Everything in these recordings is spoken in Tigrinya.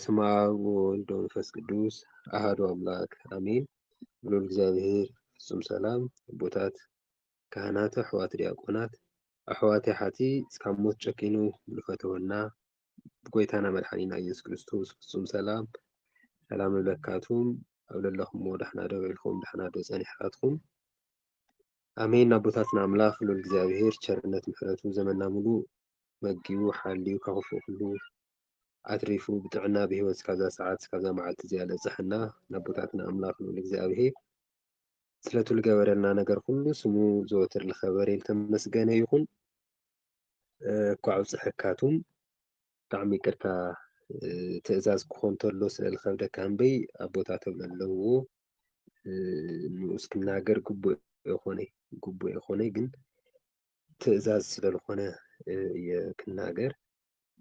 በስመ አብ ወወልድ ወመንፈስ ቅዱስ አሐዱ አምላክ አሜን። ልዑል እግዚኣብሔር ፍጹም ሰላም፣ ኣቦታት ካህናት፣ ኣሕዋት ዲያቆናት፣ ኣሕዋት የሓቲ እስካብ ሞት ጨኪኑ ዝፈተወና ብጎይታና መድሓኒና ኢየሱስ ክርስቶስ ፍጹም ሰላም ሰላም እብለካቱም። ኣብ ለለኹምዎ ዳሕና ዶ ውዒልኩም፣ ዳሕና ዶ ጸኒሕካትኩም? ኣሜን። ኣቦታትና ኣምላኽ ልዑል እግዚኣብሔር ቸርነት ምሕረቱ ዘመንና ሙሉእ መጊቡ ሓልዩ ካብ ክፉእ ኩሉ ኣትሪፉ ብጥዕና ብህይወት እስካዛ ሰዓት እስካዛ መዓልቲ እዚኣ ለብጽሐና ንኣቦታትና ኣምላኽ ልዑል እግዚኣብሔር ስለቱ ልገበረልና ነገር ኩሉ ስሙ ዘወትር ልኸበረ ልተመስገነ ይኹን። እኳዕ ኣብፀሐካቱም። ብጣዕሚ ይቅርታ፣ ትእዛዝ ክኾን ተሎ ስለ ልኸብደካ እምበይ ኣቦታት እብለ ኣለዎ። ንኡስ ክናገር ግቡእ ይኾነ ግቡእ ይኾነ ግን ትእዛዝ ስለ ልኾነ እየ ክናገር።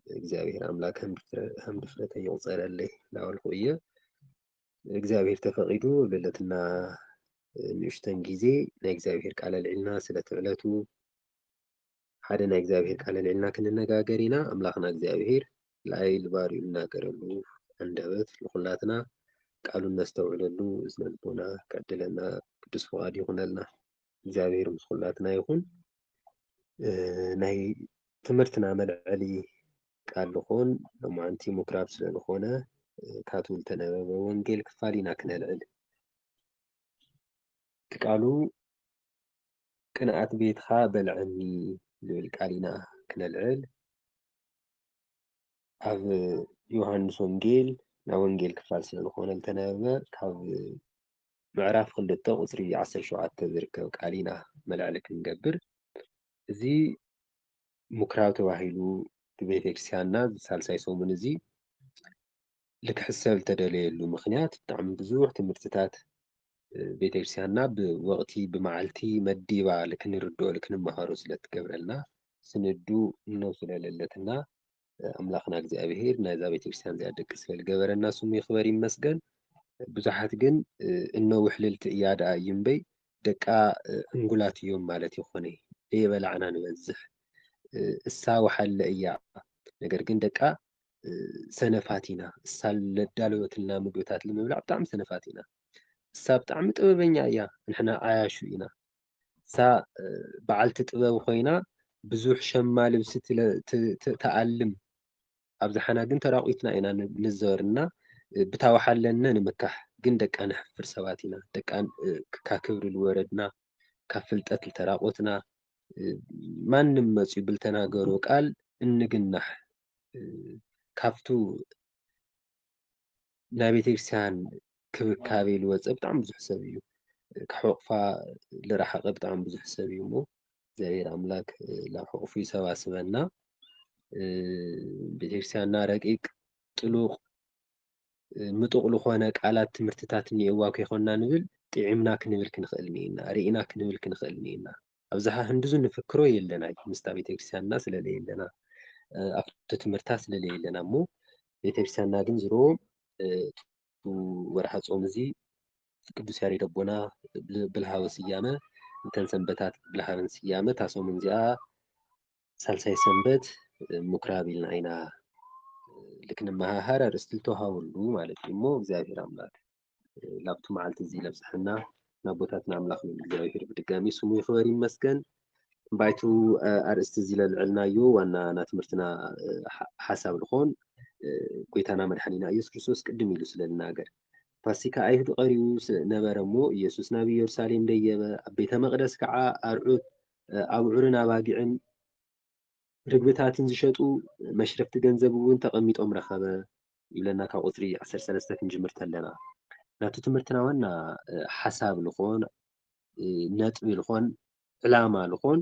እግዚኣብሔር ኣምላክ ከም ድፍረ- ከም ድፍረተይ ይቁፀረለይ እናበልኩ እየ። እግዚኣብሔር ተፈቂዱ ለለትና ንእሽተን ግዜ ናይ እግዚኣብሔር ቃል ኣልዒልና ስለቲ ዕለቱ ሓደ ናይ እግዚኣብሔር ቃል ኣልዒልና ክንነጋገር ኢና። ኣምላኽና እግዚኣብሔር ልኣይ ልባርኡ ልናገረሉ ኣንደበት ንኹላትና ቃሉ ነስተውዕለሉ እዝነ ልቦና ከዕድለና ቅዱስ ፍቓድ ይኹነልና። እግዚኣብሔር ምስ ኩላትና ይኹን። ናይ ትምህርትና መልዐሊ ቃል ልኾን ሎማዓንቲ ምኩራብ ስለ ዝኾነ ካብቲ ዝተነበበ ወንጌል ክፋል ኢና ክነልዕል። እቲ ቃሉ ቅንኣት ቤትኻ በልዐኒ ዝብል ቃል ኢና ክነልዕል። ኣብ ዮሃንስ ወንጌል ናይ ወንጌል ክፋል ስለ ዝኾነ ዝተነበበ ካብ ምዕራፍ ክልተ ቁፅሪ ዓሰርተ ሸውዓተ ዝርከብ ቃል ኢና መልዕሊ ክንገብር። እዚ ምኩራብ ተባሂሉ ብቤተክርስትያንና ሳልሳይ ሰሙን እዚ ልክሕሰብ ዝተደለየሉ ምኽንያት ብጣዕሚ ብዙሕ ትምህርትታት ቤተክርስትያንና ብወቕቲ ብመዓልቲ መዲባ ልክንርድኦ ልክንመሃሮ ስለትገብረልና ስንዱ እኖ ስለለለትና ኣምላኽና እግዚኣብሔር ናይዛ ቤተክርስትያን እዚኣ ደቂ ስለልገበረና ስሙ ይኽበር ይመስገን። ብዙሓት ግን እኖ ውሕልልቲ እያ ደኣ እዩ እምበይ ደቃ ዕንጉላት እዮም ማለት ይኾነ። ደየበላዕና ንበዝሕ። እሳ ወሓለ እያ፣ ነገር ግን ደቃ ሰነፋት ኢና። እሳ ለዳለወትልና ምግብታት ልምብላዕ ብጣዕሚ ሰነፋት ኢና። እሳ ብጣዕሚ ጥበበኛ እያ፣ ንሕና ዓያሹ ኢና። እሳ በዓልቲ ጥበብ ኮይና ብዙሕ ሸማ ልብሲ ትኣልም። ኣብዝሓና ግን ተራቑትና ኢና ንዘወር እና ብታወሓለነ ንምካሕ ግን ደቃ ነሕፍር ሰባት ኢና። ደቃ ካብ ክብሪ ዝወረድና፣ ካብ ፍልጠት ዝተራቆትና፣ ማንም መፅዩ ብልተናገሮ ቃል እንግናሕ ካብቱ ናይ ቤተክርስትያን ክብካቤ ዝወፀ ብጣዕሚ ብዙሕ ሰብ እዩ። ካብ ሕቑፋ ዝረሓቐ ብጣዕሚ ብዙሕ ሰብ እዩ እሞ እግዚኣብሔር ኣምላክ ናብ ሕቑፉ ይሰባስበና። ቤተክርስትያንና ረቂቅ ጥሉቕ ምጡቕ ዝኾነ ቃላት ትምህርትታት እኒኤዋ ከይኮንና ንብል ጥዒምና ክንብል ክንኽእል እኒኤና፣ ርኢና ክንብል ክንኽእል እኒኤና። ኣብዝሓ ህንድዙ ንፍክሮ የለና ምስታ ቤተክርስትያንና ስለለየለና ኣብቲ ትምህርታ ስለለየለና እሞ ቤተክርስትያንና ግን ዝሮ ወርሓ ጾም እዚ ቅዱስ ያሬድ ኣቦና ብልሃወ ስያመ እተን ሰንበታት ብልሃበን ስያመ ታሶምን እዚኣ ሳልሳይ ሰንበት ምኩራብ ኢልና ኢና ልክንመሃሃር ኣርእስቲ ልተውሃበሉ ማለት እዩ እሞ እግዚኣብሔር ኣምላክ ላብቱ መዓልቲ እዚ ለብፅሐና ናቦታትና ኣምላክ እግዚኣብሔር ብድጋሚ ስሙ ይኽበር ይመስገን። ባይቱ ኣርእስቲ እዚ ለልዕልናዮ ዋና ናትምህርትና ሓሳብ ልኾን ጎይታና መድሓኒና ኢየሱስ ክርስቶስ ቅድም ኢሉ ስለ ልናገር ፋሲካ ኣይሁድ ቀሪቡ ነበረ እሞ ኢየሱስ ናብ ኢየሩሳሌም ደየበ ኣብ ቤተ መቅደስ ከዓ ኣርዑት ኣብዑርን ኣባጊዕን ርግብታትን ዝሸጡ መሽረፍቲ ገንዘብ እውን ተቐሚጦም ረኸበ ይብለና ካብ ቁፅሪ ዓሰርተ ሰለስተ ክንጅምር ተለና ናቱ ትምህርትና ዋና ሓሳብ ልኾን ነጥቢ ልኾን ዕላማ ልኾን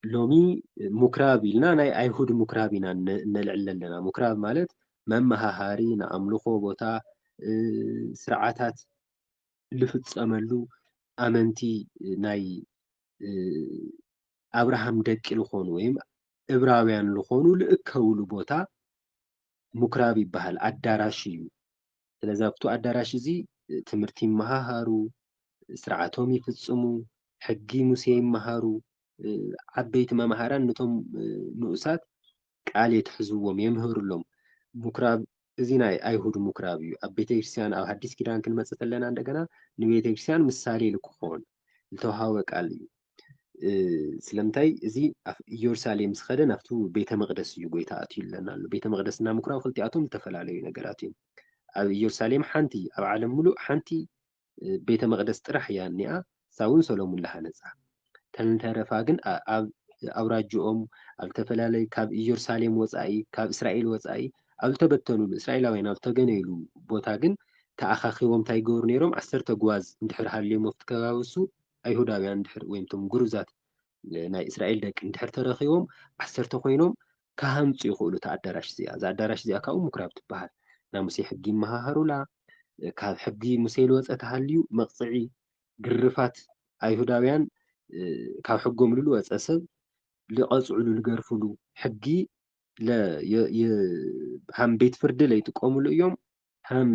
ሎሚ ምኩራብ ኢልና ናይ ኣይሁድ ምኩራብ ኢና እነልዕል ዘለና። ምኩራብ ማለት መመሃሃሪ ንኣምልኾ ቦታ ስርዓታት ልፍፀመሉ ኣመንቲ ናይ ኣብርሃም ደቂ ልኾኑ ወይም እብራውያን ልኾኑ ልእከብሉ ቦታ ምኩራብ ይበሃል፣ ኣዳራሽ እዩ። ስለዚ ኣብቱ ኣዳራሽ እዚ ትምህርቲ ይመሃሃሩ፣ ስርዓቶም ይፍፅሙ፣ ሕጊ ሙሴ ይመሃሩ፣ ዓበይቲ መምሃራን ነቶም ንኡሳት ቃል የትሕዝዎም፣ የምህርሎም። ምኩራብ እዚ ናይ ኣይሁድ ምኩራብ እዩ። ኣብ ቤተክርስትያን ኣብ ሓዲስ ኪዳን ክንመጽእ ከለና እንደገና ንቤተክርስትያን ምሳሌ ልክኾን ዝተዋሃበ ቃል እዩ። ስለምንታይ እዚ ኢየሩሳሌም ዝኸደ ናብቲ ቤተ መቅደስ እዩ ጎይታ ኣትዩ ኣለና ኣሎ። ቤተ መቅደስና ምኩራብ ክልቲኣቶም ዝተፈላለዩ ነገራት እዮም። ኣብ ኢየሩሳሌም ሓንቲ፣ ኣብ ዓለም ሙሉእ ሓንቲ ቤተ መቅደስ ጥራሕ እያ እኒኣ፣ እሳ እውን ሰሎሙን ለሃነፃ። ተንተረፋ ግን ኣብ ኣውራጅኦም ኣብ ዝተፈላለዩ ካብ ኢየሩሳሌም ወፃኢ ካብ እስራኤል ወፃኢ ኣብ ዝተበተኑሉ እስራኤላውያን ኣብ ተገነይሉ ቦታ ግን ተኣኻኺቦም እንታይ ይገብሩ ነይሮም? ዓሰርተ ጓዝ እንድሕር ሃልዮም ኣብቲ ከባቢ እሱ ኣይሁዳውያን እንድሕር ወይም እቶም ግሩዛት ናይ እስራኤል ደቂ እንድሕር ተረኺቦም ዓሰርተ ኮይኖም ክሃንፁ ይኽእሉ። እታ ኣዳራሽ እዚኣ እዛ ኣዳራሽ እዚኣ ካብኡ ምኩራብ ትበሃል። ናይ ሙሴ ሕጊ ይመሃሃሩላ። ካብ ሕጊ ሙሴ ልወፀ ተሃልዩ መቕፅዒ ግርፋት ኣይሁዳውያን ካብ ሕጎም ልልወፀ ሰብ ልቐፅዕሉ ልገርፍሉ ሕጊ ሃም ቤት ፍርዲ ለይጥቀሙሉ እዮም። ሃም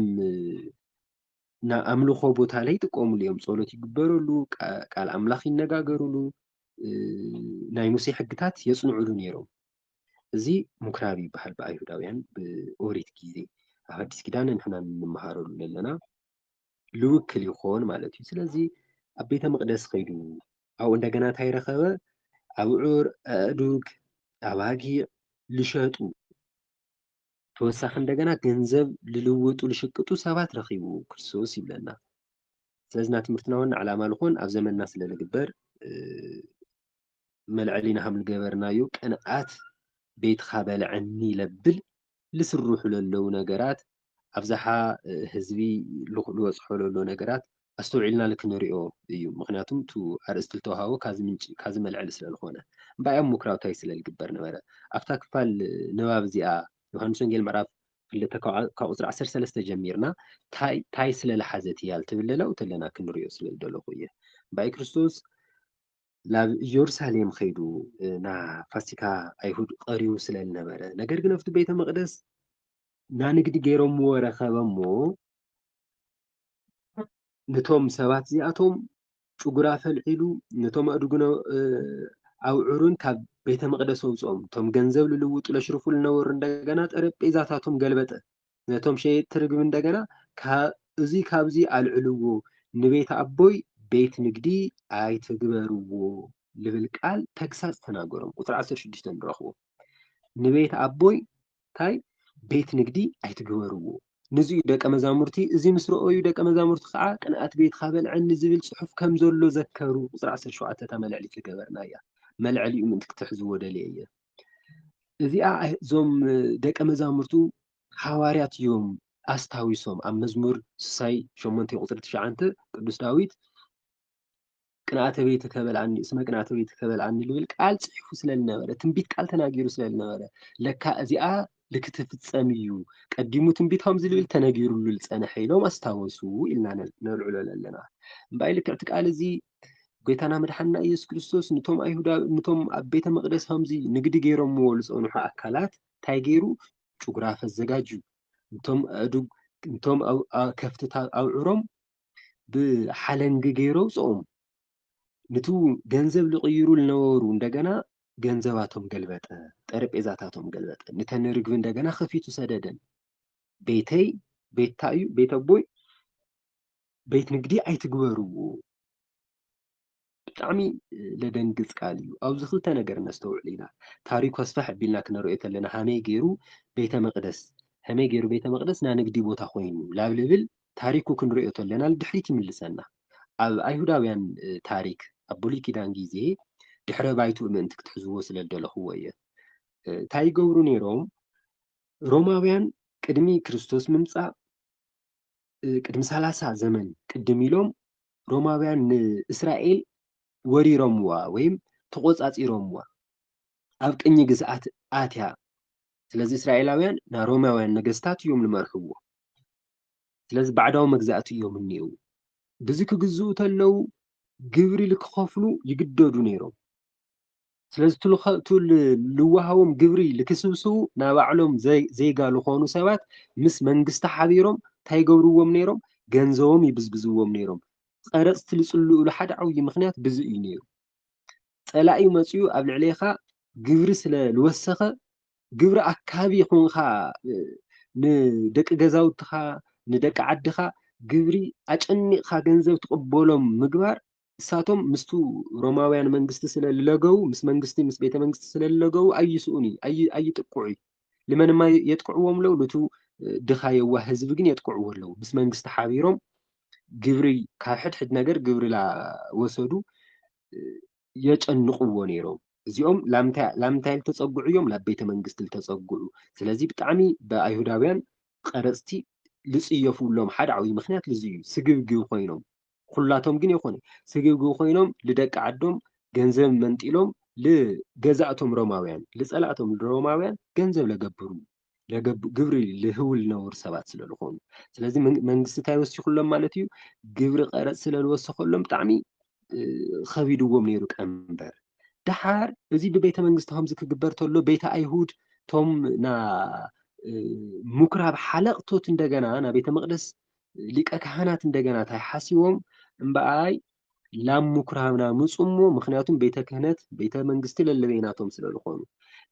ኣምልኾ ቦታ ለይጥቀሙሉ እዮም። ጸሎት ይግበረሉ፣ ቃል ኣምላኽ ይነጋገሩሉ፣ ናይ ሙሴ ሕግታት የጽንዑሉ ነይሮም። እዚ ምኩራብ ይበሃል ብኣይሁዳውያን ብኦሪት ግዜ። ኣብ ሓዲስ ኪዳን ንሕና እንመሃረሉ ዘለና ልውክል ይኾን ማለት እዩ። ስለዚ ኣብ ቤተ መቕደስ ኸይዱ ኣብኡ እንደገና እንታይ ረኸበ? ኣብዑር፣ ኣእዱግ፣ ኣባጊዕ ልሸጡ ተወሳኺ እንደገና ገንዘብ ልልውጡ ልሽቅጡ ሰባት ረኺቡ ክርስቶስ ይብለና። ስለዚ ና ትምህርትና ዋና ዕላማ ልኾን ኣብ ዘመንና ስለ ልግበር መልዐሊ ናሃም ልገበርናዩ ቅንኣት ቤትኻ በልዐኒ ለብል ልስርሑ ለለዉ ነገራት ኣብዛሓ ህዝቢ ልወፅሖ ለሎ ነገራት ኣስተውዒልና ልክንሪኦ እዩ። ምክንያቱም ቱ ኣርእስቲ ልተዋሃቦ ካዚ ምንጭ ካዚ መልዐሊ ስለ ልኾነ እምበኣዮም ምኩራብታይ ስለ ልግበር ነበረ። ኣብታ ክፋል ንባብ እዚኣ ዮሃንስ ወንጌል ምዕራፍ ክልተ ካብ ቁፅሪ ዓሰርተ ሰለስተ ጀሚርና ታይ ስለ ልሓዘት እያ ልትብል ለላው ተለና ክንሪኦ ስለ ልደለኹ እየ። እምበኣይ ክርስቶስ ናብ ኢየሩሳሌም ኸይዱ ና ፋሲካ ኣይሁድ ቀሪቡ ስለ ልነበረ ነገር ግን ኣብቲ ቤተ መቅደስ ናንግዲ ገይሮምዎ ረኸበ እሞ ነቶም ሰባት እዚኣቶም ጭጉራፍ ኣልዒሉ ነቶም ኣእዱግን ኣውዕሩን ካብ ቤተ መቅደስ ኣውፅኦም። እቶም ገንዘብ ልልውጡ ለሽርፉ ልነበሩ እንደገና ጠረጴዛታቶም ገልበጠ። ነቶም ሸየጥቲ ርግቢ እንደገና እዚ ካብዚ ኣልዕልዎ፣ ንቤት ኣቦይ ቤት ንግዲ ኣይትግበርዎ ልብል ቃል ተግሳፅ ተናገሮም። ቁፅሪ ዓሰርተ ሽዱሽተ ንረኽቦ። ንቤት ኣቦይ እንታይ ቤት ንግዲ ኣይትግበርዎ። ንዚ እዩ ደቀ መዛሙርቲ፣ እዚ ምስ ረኣዩ ደቀ መዛሙርቲ ከዓ ቅንኣት ቤትካ በልዐኒ ዝብል ፅሑፍ ከም ዘሎ ዘከሩ። ቁፅሪ ዓሰርተ ሸውዓተ እታ መልዕሊት ዝገበርና እያ። መልዕሊኡ ምእንቲ ክትሕዝዎ ደልየ እየ። እዚኣ እዞም ደቀ መዛሙርቱ ሃዋርያት እዮም ኣስታዊሶም። ኣብ መዝሙር ስሳይ ሸሞንተ ቁፅሪ ትሽዓንተ ቅዱስ ዳዊት ቅንኣተ ቤትከ በልዓኒ፣ እስመ ቅንኣተ ቤትከ በልዓኒ ልብል ቃል ጽሒፉ ስለ ልነበረ፣ ትንቢት ቃል ተናጊሩ ስለ ልነበረ፣ ለካ እዚኣ ልክትፍጸም እዩ፣ ቀዲሙ ትንቢት ከምዚ ልብል ተነጊሩሉ ልጸንሐ ኢሎም ኣስታወሱ ኢልና ነልዕሎ ኣለና። እምበኣይ ልክዕቲ ቃል እዚ ጎይታና መድሓንና ኢየሱስ ክርስቶስ ንቶም ኣይሁዳ ንቶም ኣብ ቤተ መቕደስ ከምዚ ንግዲ ገይሮምዎ ልጸንሑ ኣካላት እንታይ ገይሩ? ጭጉራፍ ኣዘጋጅዩ እንቶም ኣእዱግ እንቶም ከፍትታት ኣውዕሮም ብሓለንጊ ገይሩ ኣውፅኦም። ንቱ ገንዘብ ልቕይሩ ልነበሩ እንደገና ገንዘባቶም ገልበጠ፣ ጠረጴዛታቶም ገልበጠ። ንተን ርግቢ እንደገና ከፊቱ ሰደደን። ቤተይ ቤታ እዩ፣ ቤት ኣቦይ ቤት ንግዲ ኣይትግበርዎ። ብጣዕሚ ለደንግፅ ቃል እዩ። ኣብዚ ክልተ ነገር ነስተውዕል ኢና። ታሪኩ ኣስፋሕ ኣቢልና ክነርእዮ ተለና ሃመይ ገይሩ ቤተ መቅደስ ሃመይ ገይሩ ቤተ መቅደስ ናይ ንግዲ ቦታ ኮይኑ ላብ ልብል ታሪኩ ክንርእዮ ተለና ልድሕሪት ይምልሰና። ኣብ ኣይሁዳውያን ታሪክ ኣብ ብሉይ ኪዳን ግዜ ድሕረ ባይትኡ ምእንቲ ክትሕዝዎ ስለ ዝደለኽዎ እየ። እንታይ ይገብሩ ነይሮም? ሮማውያን ቅድሚ ክርስቶስ ምምፃእ ቅድሚ ሰላሳ ዘመን ቅድም ኢሎም ሮማውያን ንእስራኤል ወሪሮምዋ ወይም ተቆፃፂሮምዋ ኣብ ቅኝ ግዝኣት ኣትያ። ስለዚ እስራኤላውያን ናይ ሮማውያን ነገስታት እዮም ልመርሕዎ። ስለዚ ባዕዳዊ መግዛእቲ እዮም እኒአው። ብዚ ክግዝኡ ተለው ግብሪ ልክኸፍሉ ይግደዱ ነይሮም። ስለዚ ቱ ልወሃቦም ግብሪ ልክስብስቡ ናባዕሎም ዜጋ ልኾኑ ሰባት ምስ መንግስቲ ሓቢሮም እንታይ ይገብርዎም ነይሮም? ገንዘቦም ይብዝብዝዎም ነይሮም። ቀረፅቲ ልፅልኡሉ ሓደ ዓብዪ ምኽንያት ብዚ እዩ ነይሩ። ፀላኢ መፅኡ ኣብ ልዕሌኻ ግብሪ ስለ ልወሰኸ ግብሪ ኣካቢ ይኹንኻ ንደቂ ገዛውትኻ፣ ንደቂ ዓድኻ ግብሪ ኣጨኒቕካ ገንዘብ ትቕበሎም ምግባር፣ እሳቶም ምስቱ ሮማውያን መንግስቲ ስለ ዝለገቡ፣ ምስ መንግስቲ፣ ምስ ቤተ መንግስቲ ስለ ዝለገቡ ኣይስኡን እዩ፣ ኣይ-፣ ኣይጥቅዑ እዩ። ልመንማ የጥቅዕዎም ኣለዉ፣ ነቱ ድኻ የዋህ ህዝቢ ግን የጥቅዕዎ ኣለዉ። ምስ መንግስቲ ሓቢሮም ግብሪ ካብ ሕድሕድ ነገር ግብሪ ላወሰዱ የጨንቕዎ ነይሮም። እዚኦም ላምንታይ፣ ላምንታይ ልተጸግዑ እዮም? ላብ ቤተ መንግስቲ ልተጸግዑ። ስለዚ ብጣዕሚ ብኣይሁዳውያን ቀረጽቲ ልጽየፉሎም ሓደ ዓብዪ ምኽንያት ልዚ እዩ። ስግብግብ ኮይኖም፣ ኩላቶም ግን የኾነ፣ ስግብግብ ኮይኖም ልደቂ ዓዶም ገንዘብ መንጢሎም ልገዛእቶም ሮማውያን፣ ልጸላእቶም ሮማውያን ገንዘብ ለገብሩ፣ ለገብ-፣ ግብሪ ልህቡ ልነበሩ ሰባት ስለ ዝኾኑ። ስለዚ መን-፣ መንግስቲ እንታይ ወሲኹሎም ማለት እዩ? ግብሪ ቀረጽ ስለ ልወሰኸሎም ብጣዕሚ፣ እ፣ ኸቢድዎም ነይሩ ቀንበር። ደሓር እዚ ብቤተ መንግስቲ ከምዚ ክግበር ተሎ፣ ቤተ ኣይሁድ ቶም ና-፣ እ፣ ምኩራብ ሓለቕቶት እንደገና፣ ና ቤተ መቕደስ ሊቀ ካህናት እንደገና እንታይ ሓሲቦም? እምበኣይ ላብ ምኩራብና ምጹ እሞ፣ ምኽንያቱም ቤተ ክህነት፣ ቤተ መንግስቲ ለለበይናቶም ስለ ዝኾኑ፣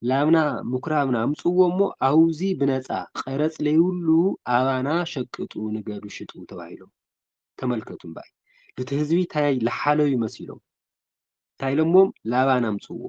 ላብና ምኩራብና ኣምጽዎ እሞ፣ ኣውዚ ብነጻ ቀረጽ ለይብሉ ኣባና ሸቅጡ፣ ንገዱ፣ ሽጡ ተባሂሎም። ተመልከቱ እምበኣይ። እቲ ህዝቢ እንታይ ለሓለዩ መሲሎም። እንታይ ኢሎሞም? ላባን ኣምጽዎ።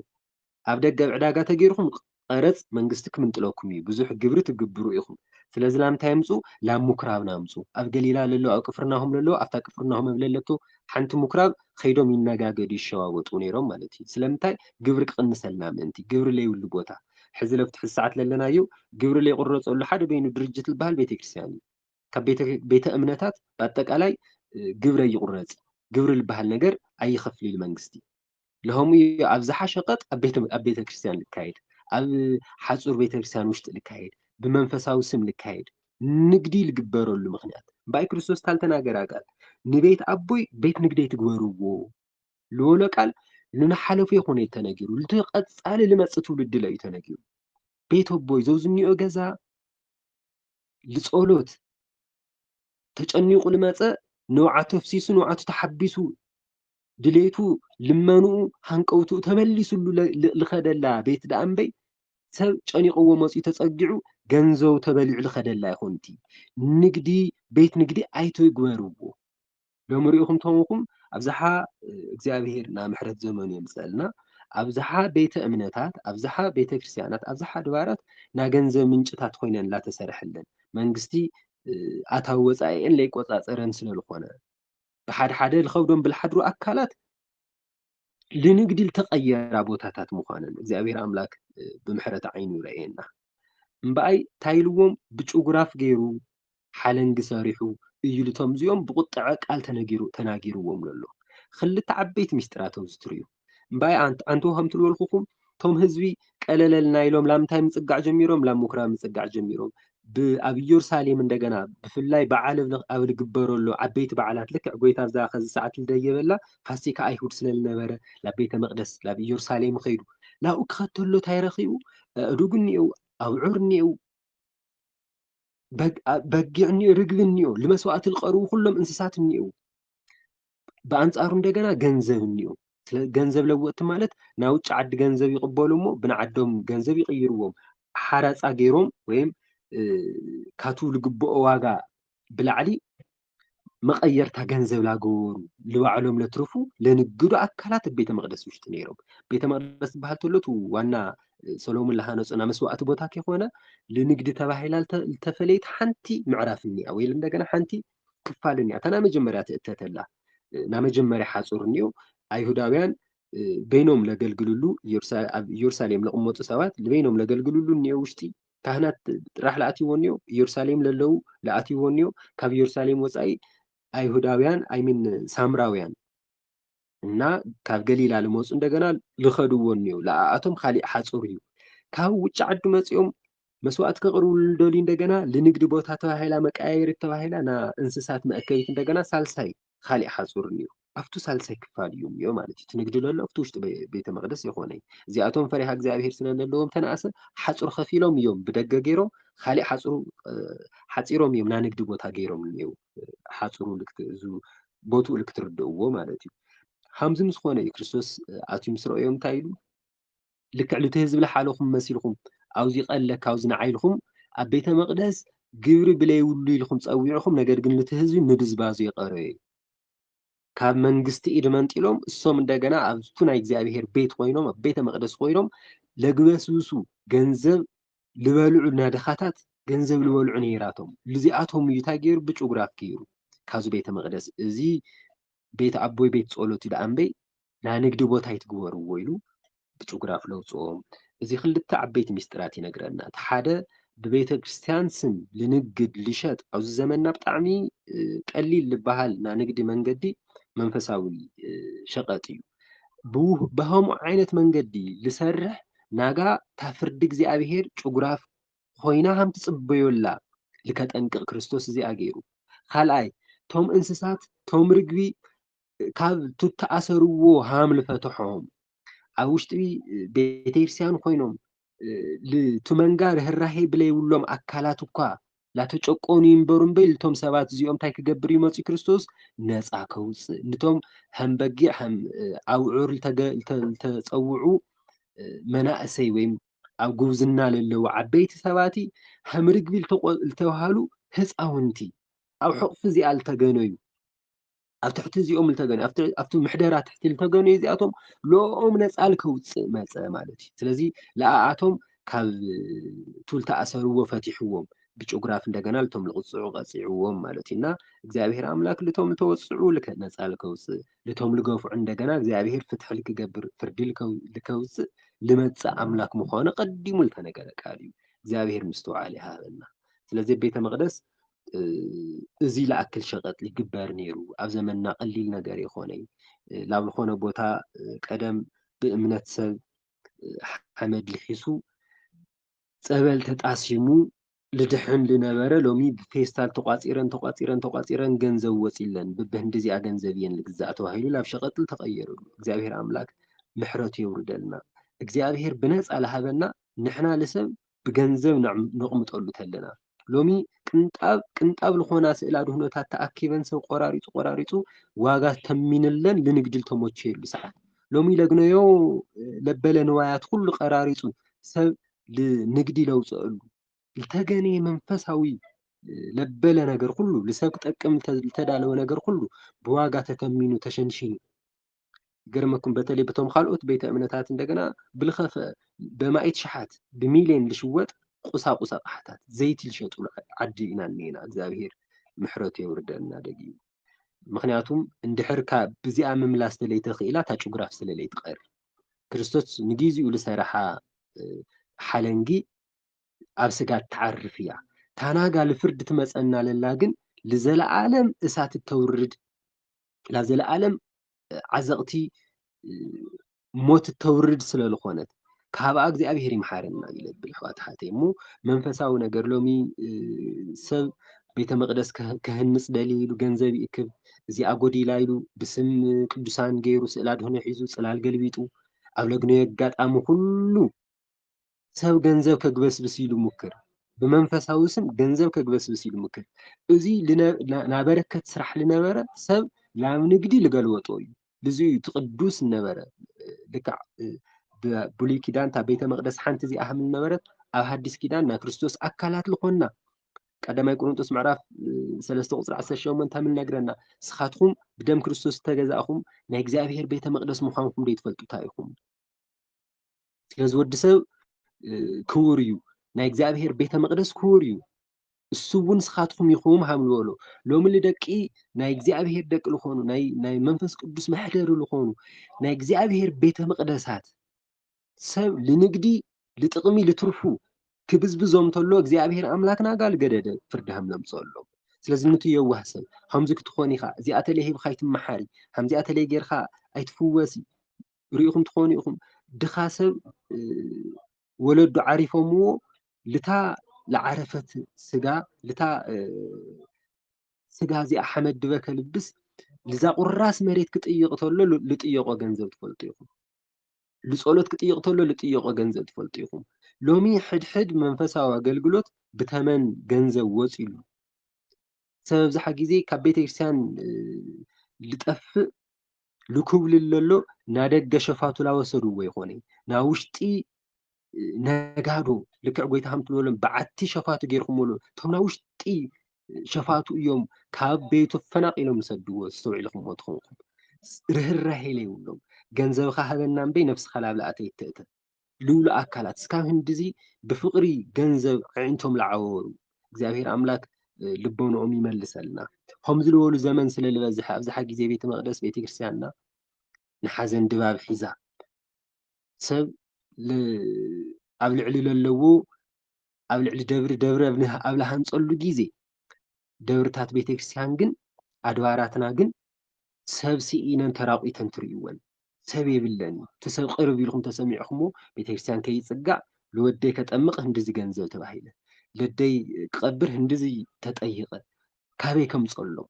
ኣብ ደገ ኣብ ዕዳጋ ተገይርኩም ቀረጽ መንግስቲ ክምንጥለኩም እዩ፣ ብዙሕ ግብሪ ትግብሩ ኢኹም። ስለዚ ላምንታይ ኣምጹ? ላብ ምኩራብና ኣምጹ። ኣብ ገሊላ ለሎ፣ ኣብ ቅፍርናሆም ለሎ፣ ኣብታ ቅፍርናሆም ኣብ ለለቶ ሓንቲ ምኩራብ ኸይዶም ይነጋገዱ፣ ይሸዋወጡ ነይሮም ማለት እዩ። ስለምንታይ? ግብሪ ክቕንሰልና ምእንቲ፣ ግብሪ ለይብሉ ቦታ። ሕዚ ለፍቲ ሕዚ ሰዓት ለለናዮ ግብሪ ለይቁረጸሉ ሓደ በይኑ ድርጅት ዝበሃል ቤተክርስትያን እዩ። ካብ ቤተ፣ ቤተ እምነታት ብኣጠቃላይ፣ እ፣ ግብሪ ይቑረጽ። ግብሪ ዝበሃል ነገር ኣይኸፍል ኢሉ መንግስቲ። ለሆሙ ኣብ ዝሓ ሸቐጥ ኣብ ቤተ፣ ኣብ ቤተክርስትያን ልካየድ፣ ኣብ ሓጹር ቤተክርስትያን ውሽጢ ልካየድ፣ ብመንፈሳዊ ስም ልካየድ፣ ንግዲ ልግበረሉ ምኽንያት። እምበኣይ ክርስቶስ ታልተናገራ ቃል፣ "ንቤት ኣቦይ ቤት ንግዲ ኣይትግበርዎ" ልበሎ ቃል፣ ንንሓለፉ ይኾነ ተነጊሩ፣ ልቲ ቀጻሊ ልመጽእ ትውልዲ ለዩ ተነጊሩ። ቤት ኣቦይ ዘውዝኒኦ ገዛ ልጸሎት ተጨኒቑ ልመጸ፣ ንውዓቱ ኣፍሲሱ፣ ንውዓቱ ተሓቢሱ፣ ድሌቱ፣ ልመንኡ፣ ሃንቀውትኡ ተመሊሱሉ ለ-፣ ል-፣ ልኸደላ ቤት ደኣ እምበይ፣ ሰብ ጨኒቕዎ መጺኡ ተጸጊዑ፣ ገንዘቡ ተበሊዑ ልኸደላ ኣይኮንቲ። ንግዲ፣ ቤት ንግዲ ኣይትግበርዎ። ሎሚ ርኢኹም ተኾንኩም፣ ኣብዝሓ፣ እ፣ እግዚኣብሔር ና ምሕረት ዘመኑ የምጽአልና። ኣብዝሓ ቤተ እምነታት፣ ኣብዝሓ ቤተ ክርስቲያናት፣ ኣብዝሓ ኣድባራት ና ገንዘብ ምንጭታት ኮይነን ላተሰርሐለን። መንግስቲ፣ እ፣ ኣታዊ ወጻኢኤን ለይቆጻጸረን ስለ ዝኾነ፣ ብሓደ ሓደ ልኸብዶም ብልሓድሩ ኣካላት ልንግዲ ልተቐየራ ቦታታት ምዃነን እግዚኣብሔር ኣምላክ፣ እ፣ ብምሕረት ዓይኑ ይረእየና። እምበኣይ እንታይ ኢልዎም? ብጭጉራፍ ገይሩ ሓለንጊ ሰሪሑ እዩ ልቶም እዚኦም ብቁጥዐ ቃል ተነጊሩ-፣ ተናጊርዎም ዘሎ። ክልተ ዓበይቲ ምስጢራት ኣውዚ ትርእዩ። እምበኣይ ኣንት-፣ ኣንትዎ ከም ትልበልኩኹም፣ እቶም ህዝቢ ቀለለልና ኢሎም ላብ ምንታይ ምጽጋዕ ጀሚሮም? ላብ ምኩራብ ምጽጋዕ ጀሚሮም። ብ-፣ ኣብ ኢየሩሳሌም እንደገና ብፍላይ በዓል ኣብ ል-፣ ኣብ ልግበረሉ ዓበይቲ በዓላት ልክዕ ጎይታ ኣብዛ ከዚ ሰዓት ልደየበላ ፋሲካ ኣይሁድ ስለ ልነበረ ላብ ቤተ መቕደስ ላብ ኢየሩሳሌም ኸይዱ። ላብኡ ክኸተሎ እንታይ ረኺቡ? ኣእዱግ እኒኤው፣ ኣብዑር እኒኤው፣ በግ-፣ ኣ-፣ በጊዕ እኒኦ፣ ርግቢ እኒኦ፣ ልመስዋእቲ ልቐርቡ ኩሎም እንስሳት እኒኤው። ብኣንጻሩ እንደገና ገንዘብ እኒኦ። ስለ ገንዘብ ለወጥቲ ማለት ናይ ውጭ ዓዲ ገንዘብ ይቕበሉ እሞ ብንዓዶም ገንዘብ ይቕይርዎም። ሓራጻ ገይሮም ወይም፣ እ፣ ካቱ ልግብኦ ዋጋ ብላዕሊ መቐየርታ ገንዘብ ላገበሩ ልባዕሎም ለትርፉ ለንግዱ ኣካላት ኣብ ቤተ መቕደስ ውሽጢ ነይሮም። ቤተ መቕደስ ዝበሃል ተሎ እቲ ዋና ሰሎሞን ለሃነጾ ናይ መስዋእቲ ቦታ ከይኮነ ልንግዲ ተባሂላ ልተ-፣ ልተፈለየት ሓንቲ ምዕራፍ እኒኣ ወይ እንደገና ሓንቲ ክፋል እኒኣ። እታ ናይ መጀመርያ ትእተተላ፣ እ፣ ናይ መጀመርያ ሓጹር እኒኦ ኣይሁዳውያን፣ እ፣ በይኖም ለገልግልሉ ኢየሩሳ-፣ ኣብ ኢየሩሳሌም ለቕመጡ ሰባት በይኖም ለገልግልሉ እኒኦ ውሽጢ ካህናት ጥራሕ ለኣትይዎ እኒኦ፣ ኢየሩሳሌም ለለዉ ለኣትይዎ እኒኦ፣ ካብ ኢየሩሳሌም ወጻኢ ኣይሁዳውያን፣ ኣይሚን ሳምራውያን እና ካብ ገሊላ ልመጹ እንደገና ልኸድዎ እኒኦ፣ ለኣኣቶም ካሊእ ሓጹር እዩ። ካብ ውጭ ዓዲ መጺኦም መስዋእቲ ከቕርቡ ልደልዩ እንደገና ልንግዲ ቦታ ተባሂላ፣ መቀያየሪት ተባሂላ፣ ና እንስሳት መእከቢት እንደገና ሳልሳይ ካሊእ ሓጹር እኒኦ። ኣብቱ ሳልሳይ ክፋል እዩ እኒኦ ማለት እዩ። እቲ ንግዲ ለሎ ኣብቲ ውሽጢ ቤ-፣ ቤተ መቕደስ የኾነ እዩ። እዚኣቶም ፈሪሃ እግዚኣብሔር ስለ ለለዎም ተነኣሰ ሓጹር ከፊሎም እዮም ብደገ ገይሮም፣ ካሊእ ሓጹሩ፣ እ፣ ሓጺሮም እዮም ና ንግዲ ቦታ ገይሮም እኒኦ። ሓጹሩ ልክት-፣ እዙ ቦትኡ ልክትርድእዎ ማለት እዩ። ሃምዚ ምስ ኾነ እዩ ክርስቶስ፣ እ፣ ኣትዩ ምስ ረእዮም እንታይ ኢሉ? ልክዕ ልቲ ህዝቢ ለሓለኹም መሲልኩም፣ ኣውዚ ቀለካ፣ ኣውዚ ንዓ ኢልኩም፣ ኣብ ቤተ መቕደስ ግብሪ ብለይብሉ ኢልኩም ጸዊዕኹም፣ ነገር ግን ነቲ ህዝቢ ምብዝባዙ የቐረዮ እዩ። ካብ መንግስቲ ኢድ መንጢሎም እሶም እንደገና ኣብቱ ናይ እግዚኣብሔር ቤት ኮይኖም፣ ኣብ ቤተ መቕደስ ኮይኖም ለግበስብሱ ገንዘብ ልበልዑ ናድኻታት ገንዘብ ልበልዑ ነይራቶም። ልዚኣቶም እዩ እንታይ ገይሩ? ብጭጉራፍ ገይሩ ካብዚ ቤተ መቕደስ። እዚ ቤት ኣቦይ ቤት ጸሎት እዩ ደኣ እምበይ ናይ ንግዲ ቦታ ኣይትግበርዎ ኢሉ ብጭጉራፍ ለውፅኦም። እዚ ክልተ ዓበይቲ ሚስጥራት ይነግረና። እቲ ሓደ ብቤተ ክርስቲያን ስም ልንግድ ልሸጥ ኣብዚ ዘመንና ብጣዕሚ ቀሊል ልበሃል ናይ ንግዲ መንገዲ መንፈሳዊ ሸቐጥ እዩ። ብኸምኡ ዓይነት መንገዲ ልሰርሕ ናጋ እታ ፍርዲ እግዚኣብሔር ጭጉራፍ ኮይና ከም ትጽበዮላ ልከጠንቅቕ ክርስቶስ እዚኣ ገይሩ። ካልኣይ፣ ቶም እንስሳት፣ ቶም ርግቢ ካብ ትተኣሰርዎ ሃም ልፈትሖም ኣብ ውሽጢ ቤተክርስትያን ኮይኖም ልትመንጋ ርህራሄ ብለይብሎም ኣካላት እኳ ላተጨቆኑ ይንበሩ እምበይ ልቶም ሰባት እዚኦም እንታይ ክገብር ይመፁ ክርስቶስ ነፃ ከውፅእ ንቶም ከም በጊዕ ከም ኣውዑር ልተፀውዑ መናእሰይ ወይም ኣብ ጉብዝና ለለዉ ዓበይቲ ሰባቲ ከም ርግቢ ልተባሃሉ ህፃውንቲ ኣብ ሕቑፊ እዚኣ ልተገነዩ ኣብ ትሕቲ እዚኦም ልተገነ ኣብቲ ምሕደራ ትሕቲ ልተገነዩ እዚኣቶም ልኦም ነፃ ልከውፅእ መፀ ማለት እዩ። ስለዚ ለኣኣቶም ካብ ቱል ተኣሰርዎ ፈቲሕዎም ብጭጉራፍ እንደገና ልቶም ልቕፅዑ ቀፂዕዎም ማለት እዩ። እና እግዚኣብሔር ኣምላክ ልቶም ልተወፅዑ ነፃ ልከውፅእ ልቶም ልገፍዑ እንደገና እግዚኣብሔር ፍትሒ ልክገብር ፍርዲ ልከውፅእ ልመፅእ ኣምላክ ምዃኑ ቀዲሙ ልተነገረ ቃል እዩ። እግዚኣብሔር ምስትውዓል ይሃበና። ስለዚ ቤተ መቅደስ እዚ ለኣክል ሸቐጥ ይግበር ነይሩ። ኣብ ዘመንና ቀሊል ነገር ይኾነ ላብ ዝኾነ ቦታ ቀደም ብእምነት ሰብ ሓመድ ልሒሱ ጸበል ተጣሲሙ ልድሕን ልነበረ ሎሚ ብፌስታል ተቋጺረን ተቋጺረን ተቋጺረን ገንዘብ ወጺለን ብብህንዲ እዚኣ ገንዘብ እየን ልግዛእ ተባሂሉ ላብ ሸቐጥ ልተቐየረሉ እግዚኣብሔር ኣምላክ ምሕረቱ የውርደልና። እግዚኣብሔር ብነጻ ልሃበና ንሕና ልሰብ ብገንዘብ ነቕምጠሉ ተለና ሎሚ ቅንጣብ ቅንጣብ ልኾና ስእላ ድህኖታት ተኣኪበን ሰብ ቆራሪፁ ቆራሪፁ ዋጋ ተሚንለን ልንግዲ ልተሞቸየሉ ሰዓት ሎሚ ለግነዮ ለበለ ንዋያት ኩሉ ቀራሪፁ ሰብ ልንግዲ ለውፅአሉ ልተገነየ መንፈሳዊ ለበለ ነገር ኩሉ ልሰብ ክጠቅም ልተዳለወ ነገር ኩሉ ብዋጋ ተተሚኑ ተሸንሽኑ ይገርመኩም በተለይ በቶም ካልኦት ቤተ እምነታት እንደገና ብልኸፈ በማኢት ሸሓት ብሚልዮን ልሽወጥ ቁሳቁስ ኣቕሓታት ዘይቲ ልሸጡሉ ዓዲ ኢና እኒና እግዚኣብሄር ምሕረቱ የውርደልና ደጊሙ ምክንያቱም እንድሕር ካብ ብዚኣ ምምላስ ስለይተኽኢላ እታ ጭጉራፍ ስለለይትቐር ክርስቶስ ንጊዜኡ ልሰረሓ ሓለንጊ ኣብ ስጋ ትዓርፍ እያ ታናጋ ልፍርድ ትመፀና ለላ ግን ልዘለዓለም እሳት እተውርድ ላብ ዘለኣለም ዓዘቕቲ ሞት እተውርድ ስለ ዝኾነት ካብኣ እግዚኣብሄር ይምሓረና ኢለ ብል ኣሕዋት ሓተይ እሞ መንፈሳዊ ነገር ሎሚ ሰብ ቤተ መቅደስ ከህንፅ ደሊ ኢሉ ገንዘብ ይእክብ እዚኣ ጎዲላ ኢሉ ብስም ቅዱሳን ገይሩ ስእላ ድሆነ ሒዙ ፅላል ገልቢጡ ኣብ ለግነዮ ኣጋጣሚ ኩሉ ሰብ ገንዘብ ከግበስብስ ኢሉ ሙክር ብመንፈሳዊ ስም ገንዘብ ከግበስብስ ኢሉ ሙክር እዚ ናበረከት ስራሕ ልነበረ ሰብ ናብ ንግዲ ልገልወጦ እዩ ልዚ እዩ ትቅዱስ ነበረ ልክዕ ብሉይ ኪዳን እታ ቤተ መቅደስ ሓንቲ እዚኣ ከም ነበረት ኣብ ሃዲስ ኪዳን ናይ ክርስቶስ ኣካላት ልኮና ቀዳማይ ቆሮንጦስ ምዕራፍ ሰለስተ ቁፅሪ ዓሰርተ ሸሞንተ ምንነግረና ስኻትኩም ብደም ክርስቶስ ዝተገዛእኹም ናይ እግዚኣብሔር ቤተ መቅደስ ምዃንኩም ዶ ትፈልጡ እንታይ ኢኹም ስለዚ ወዲ ሰብ ክቡር እዩ ናይ እግዚኣብሔር ቤተ መቅደስ ክቡር እዩ እሱ እውን ስኻትኩም ይኹም ሃም ዝበሎ ሎሚ ልደቂ ናይ እግዚኣብሔር ደቂ ልኾኑ ናይ መንፈስ ቅዱስ መሕደሪ ልኾኑ ናይ እግዚኣብሔር ቤተ መቅደሳት ሰብ ልንግዲ ልጥቕሚ ልትርፉ ክብዝብዞም ተሎ እግዚኣብሔር ኣምላክ ናጋ ልገደደ ፍርዲ ሃም ለምፅኣሎም ስለዚ ንቲ የዋህ ሰብ ከምዚ ክትኾን ኢኻ እዚኣ ተለይ ሂብኻ ይትመሓሪ ከምዚኣ ተለይ ጌርካ ኣይትፍወሲ ርኢኹም ትኾኑ ኢኹም ድኻ ሰብ ወለዱ ዓሪፎምዎ ልታ ለዓረፈት ስጋ ልታ ስጋ እዚኣ ሓመድ ድበ ከልብስ ልዛ ቁራስ መሬት ክጥይቕ ተሎ ልጥየቆ ገንዘብ ትፈልጡ ኢኹም ልፀሎት ክጥይቕ ተሎ ልጥየቆ ገንዘብ ትፈልጡ ኢኹም ሎሚ ሕድሕድ መንፈሳዊ ኣገልግሎት ብተመን ገንዘብ ወፂሉ ሰብ ኣብዝሓ ግዜ ካብ ቤተክርስትያን ልጠፍእ ልኩብልል ለሎ ናደገ ሸፋቱ ላወሰድዎ ይኾነ ናብ ውሽጢ ነጋዶ ልክዕ ጎይታ ከም ትብሎም በዓቲ ሸፋቱ ገይርኩምሉ እቶም ናይ ውሽጢ ሸፋቱ እዮም ካብ ቤቱ ፈናቂሎም ዝሰድዎ። ዝተውዒልኩምዎ ትኾንኩም ርህራሄ ለይብሎም። ገንዘብካ ሃበና እምበይ ነፍስኻ ላብላ ኣተይትእተ ልብሉ ኣካላት እስካብ ህንድዚ ብፍቕሪ ገንዘብ ኣዒንቶም ለዓወሩ። እግዚኣብሔር ኣምላክ ልቦንኦም ይመልሰልና። ከምዚ ዝበሉ ዘመን ስለ ዝበዝሐ ኣብዝሓ ግዜ ቤተ መቅደስ ቤተክርስትያንና ንሓዘን ድባብ ሒዛ ሰብ ኣብ ልዕሊ ለለዉ ኣብ ልዕሊ ደብሪ ደብሪ ኣብ ልሃንፀሉ ግዜ ደብርታት ቤተክርስትያን ግን ኣድባራትና ግን ሰብ ስኢነን ተራቂተን ትርእይወን። ሰብ የብለን። እቲ ሰብ ቅርብ ኢልኩም ተሰሚዕኩሞ ቤተክርስትያን ከይፅጋዕ ልወደይ ከጠምቕ ህንድዚ ገንዘብ ተባሂለ፣ ለደይ ክቐብር ህንድዚ ተጠይቐ፣ ካበይ ከምፀሎም?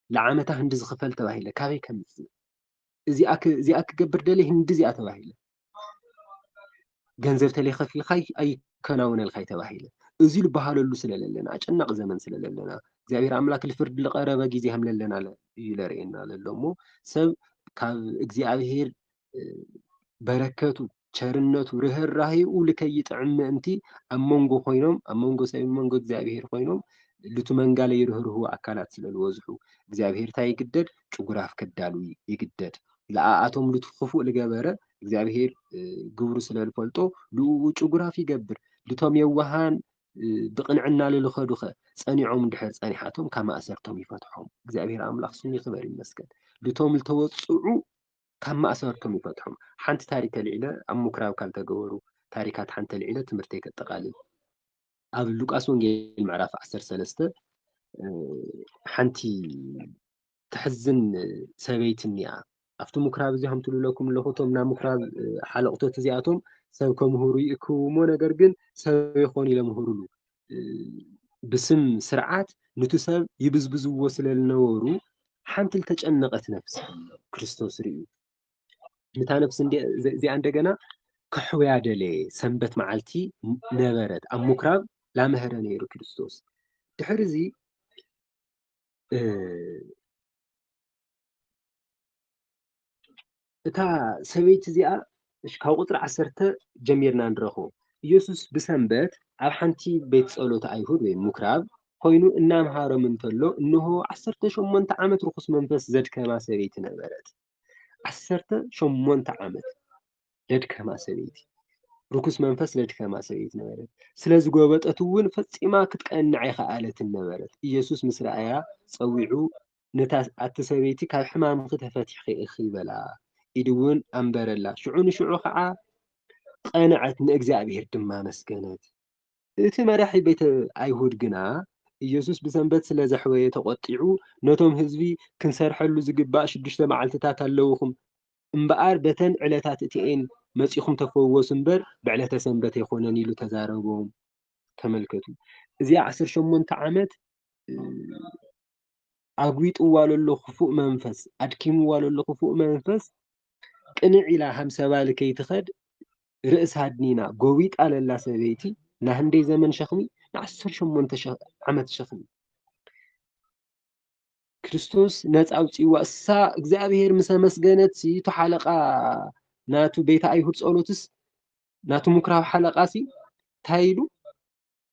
ለዓመታ ህንድዚ ክፈል ተባሂለ፣ ካበይ ከምፅእ? እዚኣ ክገብር ደልየ ህንድዚኣ ተባሂለ። ገንዘብ ተለይከፊልካ ኣይከናውነልካ ተባሂለ። እዚ ዝበሃለሉ ስለለለና ኣጨናቂ ዘመን ስለለለና እግዚኣብሔር ኣምላክ ልፍርድ ልቀረበ ግዜ ከም ለለና እዩ ለርእየና ለሎ እሞ ሰብ ካብ እግዚኣብሔር በረከቱ ቸርነቱ ርህራሄኡ ልከይጥዕም ምእንቲ ኣብ መንጎ ኮይኖም ኣብ መንጎ ሰብ መንጎ እግዚኣብሔር ኮይኖም ልቱ መንጋለ ይርህርህቡ ኣካላት ስለልበዝሑ እግዚኣብሔር እንታይ ይግደድ ጭጉራፍ ከዳሉ ይግደድ። ለኣኣቶም ልቱ ክፉእ ልገበረ እግዚኣብሔር ግብሩ ስለልፈልጦ ልኡኡ ጭጉራፍ ይገብር። ልቶም የዋሃን ብቕንዕና ልልኸዱኸ ጸኒዖም እንድሕር ጸኒሓቶም ካብ ማእሰርቶም ይፈትሖም። እግዚኣብሔር ኣምላኽ ስሙ ይኽበር ይመስገን። ልቶም ልተወጽዑ ካብ ማእሰርቶም ይፈትሖም። ሓንቲ ታሪክ ኣልዒለ ኣብ ምኩራብ ካብ ተገበሩ ታሪካት ሓንቲ ኣልዒለ ትምህርተይ ከጠቓልል። ኣብ ሉቃስ ወንጌል ምዕራፍ ዓሰርተ ሰለስተ ሓንቲ ተሕዝን ሰበይቲ እኒኣ። ኣብቲ ምኩራብ እዚ ከም ትብለኩም ኣለኹ እቶም ናብ ምኩራብ ሓለቕቶት እዚኣቶም ሰብ ከምህሩ ይእክቡ እሞ ነገር ግን ሰብ ይኾን ኢሎም ምህሩሉ ብስም ስርዓት ንቱ ሰብ ይብዝብዝዎ ስለ ዝነበሩ ሓንቲ ልተጨነቐት ነፍሲ ክርስቶስ ርእዩ። ንታ ነፍሲ እዚኣ እንደገና ከሕውያ ደለየ። ሰንበት መዓልቲ ነበረት ኣብ ምኩራብ ላመሀረ ነይሩ ክርስቶስ። ድሕሪ እዚ እታ ሰበይቲ እዚኣ ካብ ቁፅሪ ዓሰርተ ጀሚርና ንረኽቦ። ኢየሱስ ብሰንበት ኣብ ሓንቲ ቤት ጸሎት ኣይሁድ ወይ ምኩራብ ኮይኑ እናምሃሮም እንተሎ እንሆ ዓሰርተ ሸሞንተ ዓመት ርኹስ መንፈስ ዘድከማ ሰበይቲ ነበረት። ዓሰርተ ሸሞንተ ዓመት ለድከማ ሰበይቲ ርኩስ መንፈስ ለድከማ ሰበይቲ ነበረት። ስለ ዝጎበጠት እውን ፈጺማ ክትቀንዕ ኣይኸኣለትን ነበረት። ኢየሱስ ምስ ረኣያ ጸዊዑ ነታ ኣቲ ሰበይቲ ካብ ሕማምኺ ተፈቲሕኺ ኢኺ በላ። ኢዱ እውን ኣንበረላ። ሽዑ ንሽዑ ኸዓ ቐንዐት፣ ንእግዚኣብሔር ድማ ኣመስገነት። እቲ መራሒ ቤት ኣይሁድ ግና ኢየሱስ ብሰንበት ስለ ዘሕወየ ተቖጢዑ፣ ነቶም ህዝቢ ክንሰርሐሉ ዝግባእ ሽዱሽተ መዓልትታት ኣለውኹም፣ እምበኣር በተን ዕለታት እቲኤን መጺኹም ተፈወሱ እምበር ብዕለተ ሰንበት ኣይኮነን ኢሉ ተዛረቦም። ተመልከቱ፣ እዚኣ ዓሰርተ ሸሞንተ ዓመት ኣጉቢጥዋ ለሎ ክፉእ መንፈስ፣ ኣድኪምዋ ለሎ ክፉእ መንፈስ ቅንዕ ኢላ ሃም ሰባሊ ከይትኸድ ርእሳ ኣድኒና ጎቢጣ ለላ ሰበይቲ ናህንደይ ዘመን ሸኽሚ ንዓሰርተ ሸሞንተ ዓመት ሸኽሚ ክርስቶስ ነፃ ኣውፅዋ። እሳ እግዚኣብሔር ምስ ኣመስገነት እቱ ሓለቃ ናቱ ቤተ ኣይሁድ ጸሎትስ ናቱ ምኩራብ ሓለቃ ሲ እንታይ ኢሉ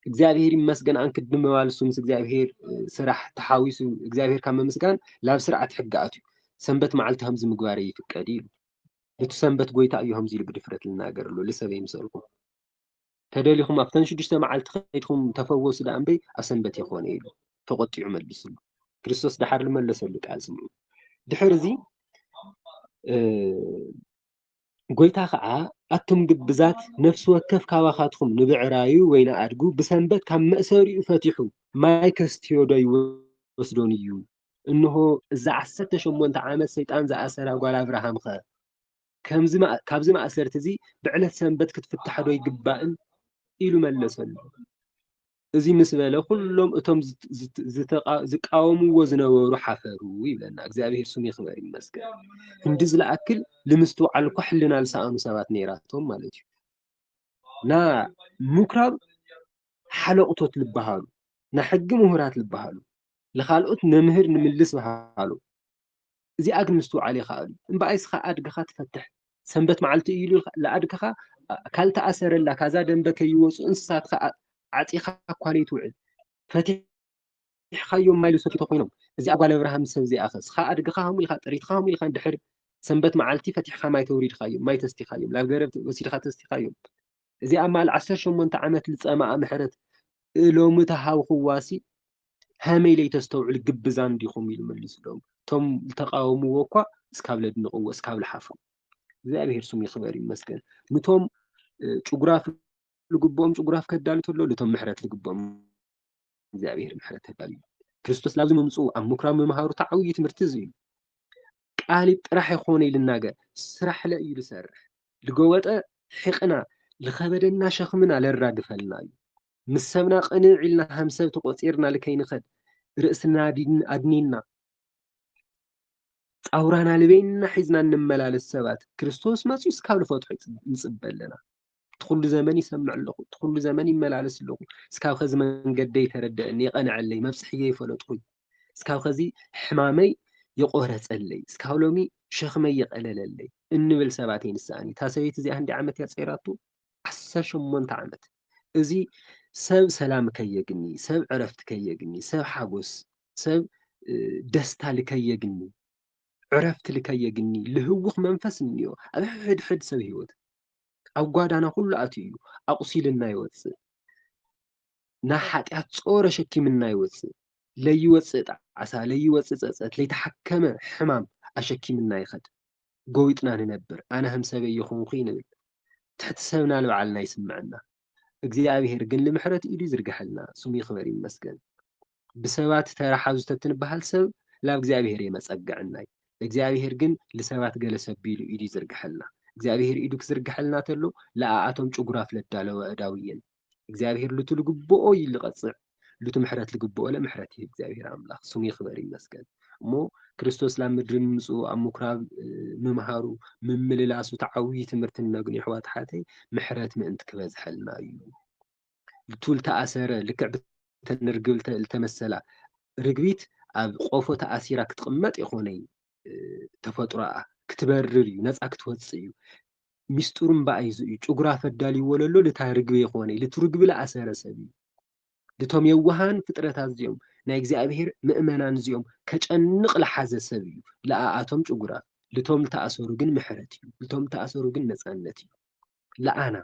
እግዚኣብሔር ይመስገን ኣንክድምባል እሱ ምስ እግዚኣብሔር ስራሕ ተሓዊሱ እግዚኣብሔር ካብ ምምስጋን ላብ ስርዓት ሕጊ ኣትዩ ሰንበት መዓልቲ ከምዚ ምግባር ይፍቀድ ኢሉ። እቲ ሰንበት ጎይታ እዩ ከምዚ ኢሉ ብድፍረት ልናገር ኣሎ ልሰብ ይምሰልኩም ተደሊኹም ኣብተን ሽዱሽተ መዓልቲ ከይድኩም ተፈወሱ ደኣ እምበይ ኣብ ሰንበት የኾነ ኢሉ ተቆጢዑ መልስሉ። ክርስቶስ ደሓር ልመለሰሉ ቃል ስምዑ። ድሕር እዚ ጎይታ ኸዓ ኣቱም ግብዛት ነፍሲ ወከፍ ካባኻትኹም ንብዕራዩ ወይ ንኣድጉ ብሰንበት ካብ መእሰሪኡ ፈቲሑ ማይ ከስትዮ ዶ ይወስዶን እዩ? እንሆ እዛ ዓሰርተ ሸሞንተ ዓመት ሰይጣን ዝኣሰራ ጓል ኣብርሃምኸ ካብዚ ማእሰርቲ እዚ ብዕለት ሰንበት ክትፍታሕ ዶ ይግባእን? ኢሉ መለሰሉ። እዚ ምስ በለ ኩሎም እቶም ዝቃወምዎ ዝነበሩ ሓፈሩ ይብለና። እግዚኣብሔር ስሙ ይኽበር ይመስገን። ክንዲ ዝለኣክል ንምስትውዓል እኳ ሕልና ዝሰኣኑ ሰባት ነይራቶም ማለት እዩ። ና ምኩራብ ሓለቕቶት ልበሃሉ፣ ና ሕጊ ምሁራት ልበሃሉ፣ ንኻልኦት ነምህር ንምልስ በሃሉ። እዚኣ ግን ምስትውዓል ይኸኣሉ። እምበኣይ እስኻ ኣድግኻ ትፈትሕ ሰንበት መዓልቲ እዩ ኢሉ ለኣድግኻ ካልተኣሰረላ ካዛ ደንበ ከይወፁ እንስሳትካ ዓ-፣ ዓፂኻ እኳ ለይትውዕል። ፈቲሕካዮም ማይ ልሰትዩ ተኮይኖም። እዚኣ ጓል ኣብርሃም ሰብ እዚኣኸ፣ ስኻ ኣድግኻ ከምኡ ኢልካ፣ ጥሪትካ ከምኡ ኢልካ፣ እንድሕር ሰንበት መዓልቲ ፈቲሕካ ማይ ተውሪድካዮም፣ ማይ ተስቲኻዮም፣ ላብ ገረብ ወሲድካ ተስቲኻዮም። እዚኣ ማል ዓሰርተ ሸሞንተ ዓመት ልፀማኣ ምሕረት ሎሚ ተሃብኽዋሲ፣ ሃመይ ለይተስተውዕል ግብዛን ዲኹም ኢሉ መሊሱሎም። እቶም ዝተቃወምዎ እኳ እስካብ ለድንቕዎ፣ እስካብ ልሓፍሩ። እግዚኣብሔር ስሙ ይኽበር ይመስገን። ንቶም፣ እ፣ ጭጉራፍ ልግብኦም ጭጉራፍ ከዳሉ ተሎ፣ ልቶም ምሕረት ልግብኦም እግዚኣብሔር ምሕረት ተዳልዩ። ክርስቶስ ላብዚ ምምፅኡ ኣብ ምኩራብ ምምሃሩ ተዓብዩ ትምህርቲ እዚ እዩ። ቃል ጥራሕ ይኾነ ኢልናገር፣ ስራሕ ለ እዩ ልሰርሕ። ልገወጠ ሕቕና፣ ልኸበደና ሸኽምና ለራግፈልና እዩ። ምስ ሰብና ቅንዕ ኢልና ሃም ሰብ ተቆጺርና ልከይንኸድ፣ ርእስና ኣዲን-፣ ኣድኒና፣ ጻውራና ልበይና ሒዝና እንመላለስ ሰባት፣ ክርስቶስ መጺኡ እስካብ ልፈትሖ ይጽ-፣ ንጽበ ኣለና። እቲ ኩሉ ዘመን ይሰምዕ ኣለኹ፣ እቲ ኩሉ ዘመን ይመላለስ ኣለኹ። እስካብ ኸዚ መንገደይ ተረደአኒ፣ የቐንዐለይ፣ መብጽሕየ ይፈለጥኹ። እስካብ ኸዚ ሕማመይ የቆረጸለይ፣ እስካብ ሎሚ ሸኽመይ የቐለለለይ እንብል ሰባት ኣይንስኣን እዩ። እታ ሰበይቲ እዚኣ ክንደይ ዓመት እያ ጸይራቱ? ዓሰርተ ሸሞንተ ዓመት። እዚ ሰብ ሰላም ከየግኒ፣ ሰብ ዕረፍቲ ከየግኒ፣ ሰብ ሓጎስ፣ ሰብ፣ እ፣ ደስታ ልከየግኒ፣ ዕረፍቲ ልከየግኒ፣ ልህውኽ መንፈስ እንዮ ኣብ ሕድሕድ ሰብ ህይወት። ኣብ ጓዳና ኩሉ ኣትዩ እዩ፣ ኣቑሲልና ይወጽእ። ናይ ሓጢኣት ጾር ኣሸኪምና ይወጽእ። ለይወጽእ ጣዕሳ፣ ለይወጽእ ጸጸት፣ ለይተሓከመ ሕማም ኣሸኪምና ይኸድ። ጎዊጥና ንነብር። ኣነ ከም ሰበይ ይኹንኹ ንብል። ትሕቲ ሰብና ንባዕልና ይስምዐና። እግዚኣብሔር ግን ልምሕረት ኢዱ ይዝርግሐልና። ስሙ ይኽበር ይመስገን። ብሰባት ተራ ሓዙ ተትንበሃል ሰብ ላብ እግዚኣብሔር የመጸግዐናይ። እግዚኣብሔር ግን ልሰባት ገለ ሰብ ኢሉ ኢዱ ይዝርግሐልና። እግዚኣብሔር ኢዱ ክዝርግሐልና ተሎ፣ ለኣኣቶም ጭጉራፍ ለዳለወ ኣእዳው እየን። እግዚኣብሔር ልቱ ልግብኦ እዩ ልቐጽዕ፣ ልቱ ምሕረት ልግብኦ ለ ምሕረት ይህብ እግዚኣብሔር ኣምላኽ። ስሙ ይኽበር ይመስገን። እሞ ክርስቶስ ላብ ምድሪ ምምጽኡ፣ ኣብ ምኩራብ፣ እ፣ ምምሃሩ፣ ምምልላሱ፣ እቲ ዓብዪ ትምህርቲ ንነግኒ ኣሕዋት ሓተይ፣ ምሕረት ምእንቲ ክበዝሐልና እዩ። ልቱ ልተኣሰረ፣ ልክዕ ብተን ርግብ ልተ-፣ ልተመሰላ፣ ርግቢት ኣብ ቆፎ ተኣሲራ ክትቕመጥ የኾነይ፣ እ፣ ተፈጥሮኣ፣ ክትበርር እዩ፣ ነጻ ክትወጽእ እዩ። ሚስጥሩ እምበኣር እዚ እዩ። ጭጉራፍ ኣዳልይዎ ለሎ ልታ ርግቢ የኾነይ፣ ልቲ ርግቢ ለኣሰረ ሰብ እዩ። ልቶም የዋሃን ፍጥረታት እዚኦም፣ ናይ እግዚኣብሔር ምእመናን እዚኦም ከጨንቕ ለሓዘ ሰብ እዩ። ለኣኣቶም ጭጉራፍ፣ ልቶም ልተኣሰሩ ግን ምሕረት እዩ። ልቶም ልተኣሰሩ ግን ነጻነት እዩ። ለኣና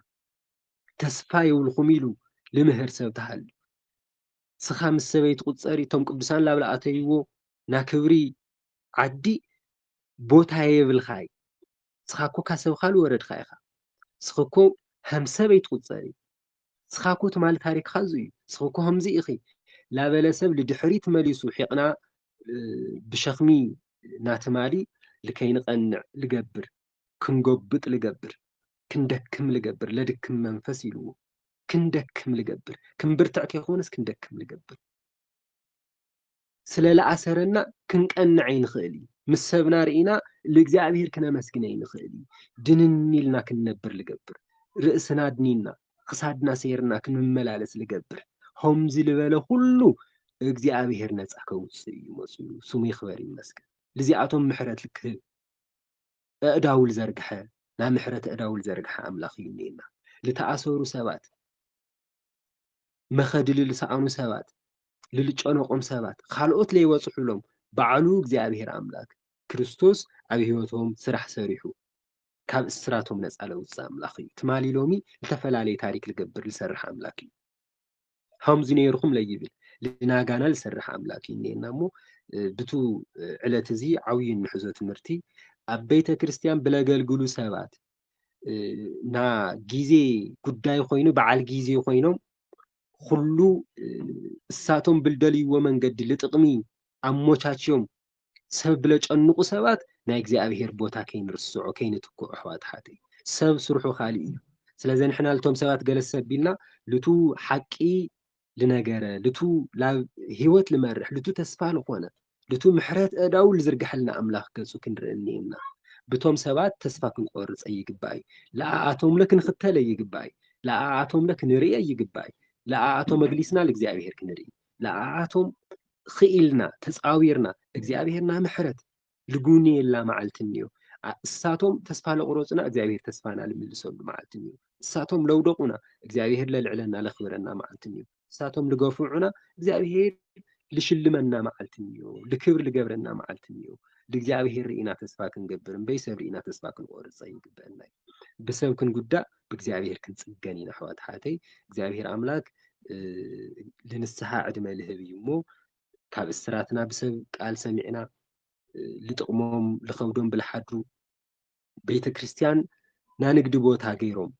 ተስፋ የብልኹም ኢሉ ልምህር ሰብ ተሃልዩ። ስኻ ምስ ሰበይ ትቑጸር፣ እቶም ቅዱሳን ላብ ለኣተይዎ ና ክብሪ ዓዲ ቦታ የብልኻይ። ስኻ እኮ ካብ ሰብኻ ልወረድኻ ኢኻ። ስኽ እኮ ሃም ሰበይ ትቑጸሪ። ስኻ እኮ ትማሊ ታሪክኻ እዚ እዩ። ስኽ እኮ ሃምዚ ኢኺ። ላበለ ሰብ ልድሕሪት መሊሱ ሒቕና፣ እ፣ ብሸኽሚ ናትማሊ ልከይንቐንዕ ልገብር፣ ክንጎብጥ ልገብር፣ ክንደክም ልገብር፣ ለድክም መንፈስ ኢልዎ። ክንደክም ልገብር፣ ክንብርትዕ ከይኮነስ ክንደክም ልገብር። ስለ ለኣሰረና ክንቀንዕ ኣይንኽእል እዩ። ምስ ሰብና ርኢና ልእግዚኣብሔር ክነመስግን ኣይንኽእል እዩ። ድንን ኢልና ክንነብር ልገብር። ርእስና ኣድኒና፣ ክሳድና ሰይርና ክንመላለስ ልገብር። ሆምዚ ልበለ ኩሉ እግዚኣብሔር ነጻ ከውጽእ እዩ መጽኡ። ስሙ ይኽበር ይመስገን። ልዚኣቶም ምሕረት ልክህብ ኣእዳው ልዘርግሐ፣ ናይ ምሕረት ኣእዳው ልዘርግሐ ኣምላኽ እዩ እኒኤና። ልተኣሰሩ ሰባት፣ መኸዲ ልልሰኣኑ ሰባት፣ ልልጨነቆም ሰባት፣ ካልኦት ለይበጽሑሎም፣ ባዕሉ እግዚኣብሔር ኣምላክ ክርስቶስ ኣብ ህይወቶም ስራሕ ሰሪሑ፣ ካብ እስራቶም ነጻ ለውፅእ ኣምላኽ እዩ። ትማሊ ሎሚ ዝተፈላለየ ታሪክ ልገብር፣ ልሰርሕ ኣምላክ እዩ። ሃምዚ ነይርኹም ለይብል፣ ልናጋና ልሰርሕ ኣምላክ እዩ እኒኤና እሞ፣ እ፣ ብቱ፣ እ፣ ዕለት እዚ ዓብዩ እንሕዞ ትምህርቲ፣ ኣብ ቤተ ክርስቲያን ብለገልግሉ ሰባት፣ እ፣ ና ጊዜ ጉዳይ ኮይኑ፣ በዓል ጊዜ ኮይኖም፣ ኩሉ፣ እ፣ እሳቶም ብልደልይዎ መንገዲ ልጥቕሚ ኣሞቻችዮም ሰብ ብለጨንቑ ሰባት ናይ እግዚኣብሔር ቦታ ከይንርስዖ፣ ከይንትክዖ ኣሕዋት ሓተይ። ሰብ ስርሑ ካልእ እዩ። ስለዚ ንሕና ልቶም ሰባት ገለ ሰብ ቢልና ልቱ ሓቂ ልነገረ፣ ልቱ ላብ ህይወት ልመርሕ፣ ልቱ ተስፋ ልኾነ፣ ልቱ ምሕረት ኣእዳው ልዝርግሐልና ኣምላኽ ገጹ ክንርኢ እኒኤና። ብቶም ሰባት ተስፋ ክንቆርጽ ኣይግባእ እዩ። ለኣኣቶም ለ ክንኽተል ኣይግባእ እዩ። ለኣኣቶም ለ ክንርኢ ኣይግባእ እዩ። ለኣኣቶም ኣግሊስና ልእግዚኣብሔር ክንርኢ። ለኣኣቶም ኽኢልና፣ ተጻዊርና፣ እግዚኣብሔር ና ምሕረት ልጉንየላ መዓልቲ እኒኦ። ኣ-፣ እሳቶም ተስፋ ለቑረጹና፣ እግዚኣብሔር ተስፋና ልምልሰሉ መዓልቲ እኒኦ። እሳቶም ለውደቑና፣ እግዚኣብሔር ለልዕለና ለኽብረና መዓልትን እዩ። እሳቶም ልገፍዑና፣ እግዚኣብሔር ልሽልመና መዓልትን እዩ። ልክብር ልገብረና መዓልትን እዩ። ልእግዚኣብሔር ርኢና ተስፋ ክንገብር እምበይ ሰብ ርኢና ተስፋ ክንቆርፅ ኣይግበአና እዩ። ብሰብ ክንጉዳእ ብእግዚኣብሔር ክንፅገን ኢና ኣሕዋት ሓተይ። እግዚኣብሔር ኣምላክ ልንስሓ ዕድመ ልህብ እዩ እሞ ካብ እስራትና ብሰብ ቃል ሰሚዕና ልጥቕሞም ልኸብዶም ብልሓድሩ ቤተ ክርስቲያን ናንግዲ ቦታ ገይሮም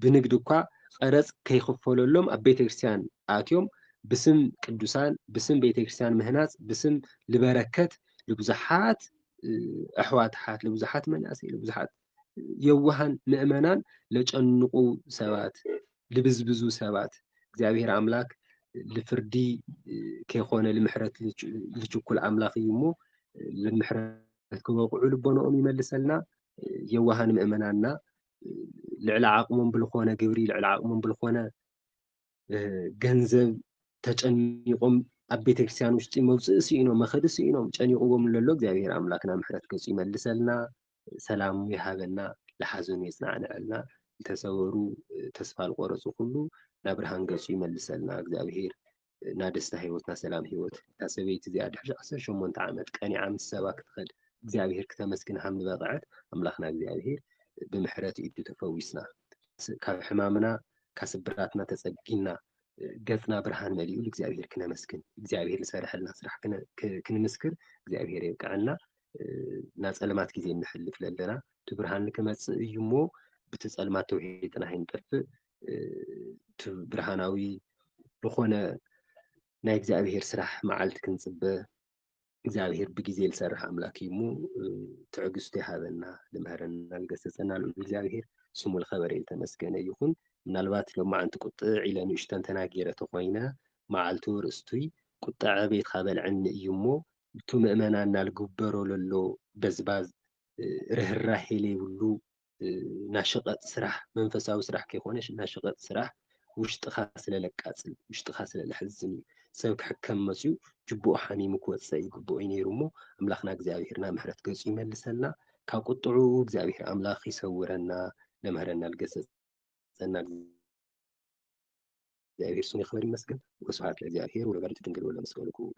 ብንግዲ እኳ ቀረፅ ከይክፈለሎም ኣብ ቤተ ክርስቲያን ኣትዮም ብስም ቅዱሳን ብስም ቤተ ክርስቲያን ምህናፅ ብስም ልበረከት ልብዙሓት ኣሕዋት ሓት ልብዙሓት መናእሰይ ልብዙሓት የዋሃን ምእመናን ለጨንቁ ሰባት ልብዝብዙ ሰባት እግዚኣብሔር ኣምላክ ልፍርዲ ከይኮነ ልምሕረት ልችኩል ኣምላክ እዩ እሞ ልምሕረት ክበቅዑ ልቦንኦም ይመልሰልና። የዋሃን ምእመናንና ልዕሊ ዓቕሞም ብልኾነ ግብሪ ልዕሊ ዓቕሞም ብልኾነ ገንዘብ ተጨኒቆም ኣብ ቤተክርስትያን ውሽጢ መውፅኢ ስኢኖም መኸዲ ስኢኖም ጨኒቕዎም ለሎ እግዚኣብሔር ኣምላክና ምሕረት ገፁ ይመልሰልና። ሰላሙ ይሃበና፣ ለሓዘኑ የጽናዕንዐልና፣ ዝተሰወሩ ተስፋ ልቆረጹ ኩሉ ናብ ብርሃን ገጹ ይመልሰልና እግዚኣብሄር። እና ደስታ ህይወት፣ እና ሰላም ህይወት። እታ ሰበይቲ እዚኣ ድሕሪ ዓሰርተ ሸሞንተ ዓመት ቀኒዓ ምስ ሰባ ክትኸድ እግዚኣብሄር ክተመስግን ሃም ዝበቕዐት ኣምላኽና እግዚኣብሄር ብምሕረት ኢዱ ተፈዊስና ካብ ሕማምና ካብ ስብራትና ተጸጊና ገጽና ብርሃን መሊኡ እግዚኣብሄር ክነመስግን እግዚኣብሄር ዝሰርሐልና ስራሕ ክንምስክር እግዚኣብሄር የብቅዐና። እና ጸልማት ግዜ እንሕልፍ ለለና እቲ ብርሃን ክመጽእ እዩ እሞ ብቲ ጸልማት ተውሒጥና ኣይንጠፍእ። እቲ ብርሃናዊ ዝኾነ ናይ እግዚኣብሄር ስራሕ መዓልቲ ክንጽበ እግዚኣብሄር ብግዜ ዝሰርሕ ኣምላክ እዩ እሞ ትዕግስቱ ይሃበና፣ ልምሃረና፣ ልገሰጸና ልዑል እግዚኣብሄር ስሙ ልኸበረ ዝተመስገነ ይኹን። ምናልባት ሎማዓንቲ ቁጥዕ ኢለ ንእሽተን ተናጊረ ተኾይነ መዓልቱ ርእስቱይ ቁጥዐ ቤትካ በልዐኒ እዩ እሞ እቱ ምእመናና ልግበሮ ለሎ በዝባዝ ርህራሄ ለይብሉ ናሸቐጥ ስራሕ መንፈሳዊ ስራሕ ከይኮነሽ ናሸቐጥ ስራሕ ውሽጥኻ ስለለቃፅል ውሽጥኻ ስለለሕዝን እዩ። ሰብ ክሕከም መፅዩ ጅብኡ ሓሚሙ ክወፀ ይግብኦ እዩ ነይሩ እሞ ኣምላኽና እግዚኣብሄርና ምሕረት ገፁ ይመልሰልና። ካብ ቁጥዑ እግዚኣብሄር ኣምላኽ ይሰውረና። ለምህረና ልገሰ ሰና እግዚኣብሔር ስሙ ይኽበር ይመስገን። ወስብሐት ለእግዚኣብሔር ወለወላዲቱ ድንግል ወለመስቀሉ ክቡር።